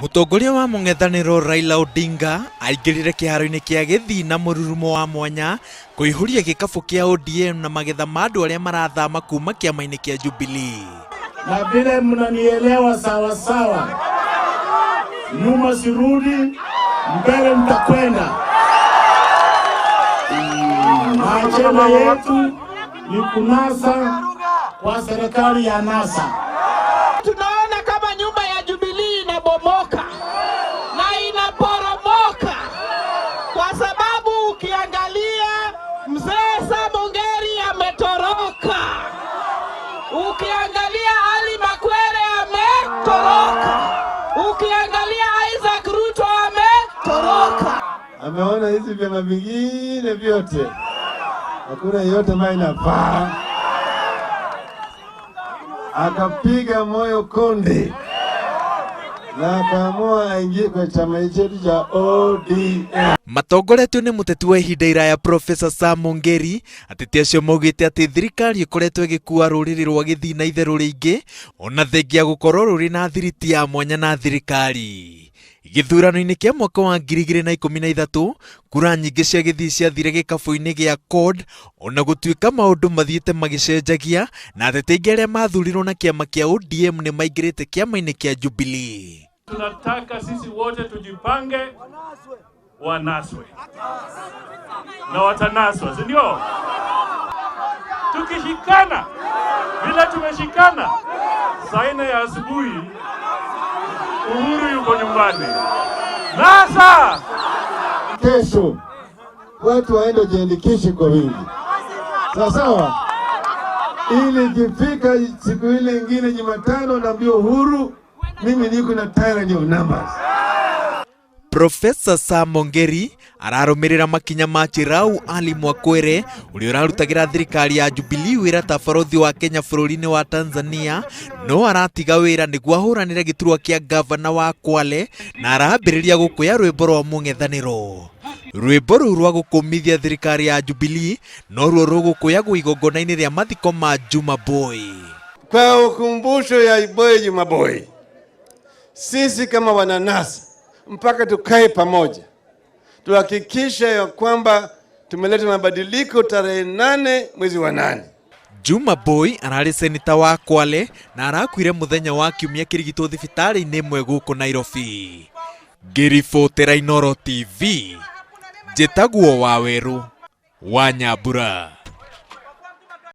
Mũtongoria wa mũng'ethanĩro Raila Odinga aingĩrire kĩharo-inĩ kĩa Gĩthii na mũrurumo wa mwanya kũihũria gĩkabũ kĩa ODM na magetha ma andũ arĩa marathama kuma kĩama-inĩ kĩa Jubilee. Na vile mnanielewa sawa sawa, nyuma sirudi, mbele nitakwenda. Na ajenda yetu ni kunasa kwa serikali ya NASA. Tunaona kama nyumba ya Jubilee inabomoka na inaporomoka kwa sababu ukiangalia mzee Sam Ongeri ametoroka, ukiangalia Ali Makwere ametoroka, ukiangalia Isaac Ruto ametoroka. Ameona hizi vyama vingine vyote, hakuna yeyote ambaye inafaa, akapiga moyo konde na akaamua aingie kwa chama chetu cha ODM. Matongoretio nĩ mũteti wa ihinda iraya Professor Sam Ongeri, ateti acio maugĩte atĩ thirikari ĩkoretwo ĩgĩkua rũrĩrĩ rwa Gĩthii na itherũ rĩingĩ ona thengia gũkorwo rũrĩ na thiriti ya mwanya na thirikari. Gĩthurano-inĩ kĩa mwaka wa 2013, kura nyingĩ cia Gĩthii ciathire gĩkabũ-inĩ gĩa CORD ona gũtuĩka maũndũ mathiĩte magĩcenjagia na ateti aingĩ arĩa mathurirwo na kĩama kĩa ODM nĩ maingĩrĩte kĩama-inĩ kĩa Jubilee. Tunataka sisi wote tujipange, wanaswe na watanaswa, si ndio? Tukishikana vile tumeshikana, saa nne ya asubuhi Uhuru yuko nyumbani. NASA Kesho watu waende wajiandikishe kwa wingi, sawa sawa, ili ikifika siku ile ingine Jumatano naambia Uhuru, mimi niko na tyranny of numbers. Professor Sam Ongeri ararũmĩrĩra makinya ma Chirau Ali Mwakwere ũrĩa ũrarutagĩra thirikari ya Jubilee wĩra ta barothi wa Kenya bũrũri-inĩ wa Tanzania, no aratiga wĩra nĩguo ahũranĩre gĩturwa kĩa ngavana wa Kwale na arambĩrĩria gũkũya rwĩmbo rwa mũng'ethanĩro. Rwĩmbo rũu rwa gũkũmithia thirikari ya Jubilee noruo rũgũkũyagwo igongona-inĩ rĩa mathiko ma Juma Boy. Kwa ukumbusho ya Boy Juma Boy, sisi kama wananasa mpaka tukae pamoja tuhakikishe ya kwamba tumeleta mabadiliko tarehe 8 mwezi wa 8. Juma Boy ararĩ seneta wa Kwale na arakuire mũthenya wa kiumia kĩrigitwo thibitarĩ-inĩ ĩmwe gũkũ Nairobi. Ngĩribotera Inooro TV, njĩtagwo Wawerũ wa Nyambura.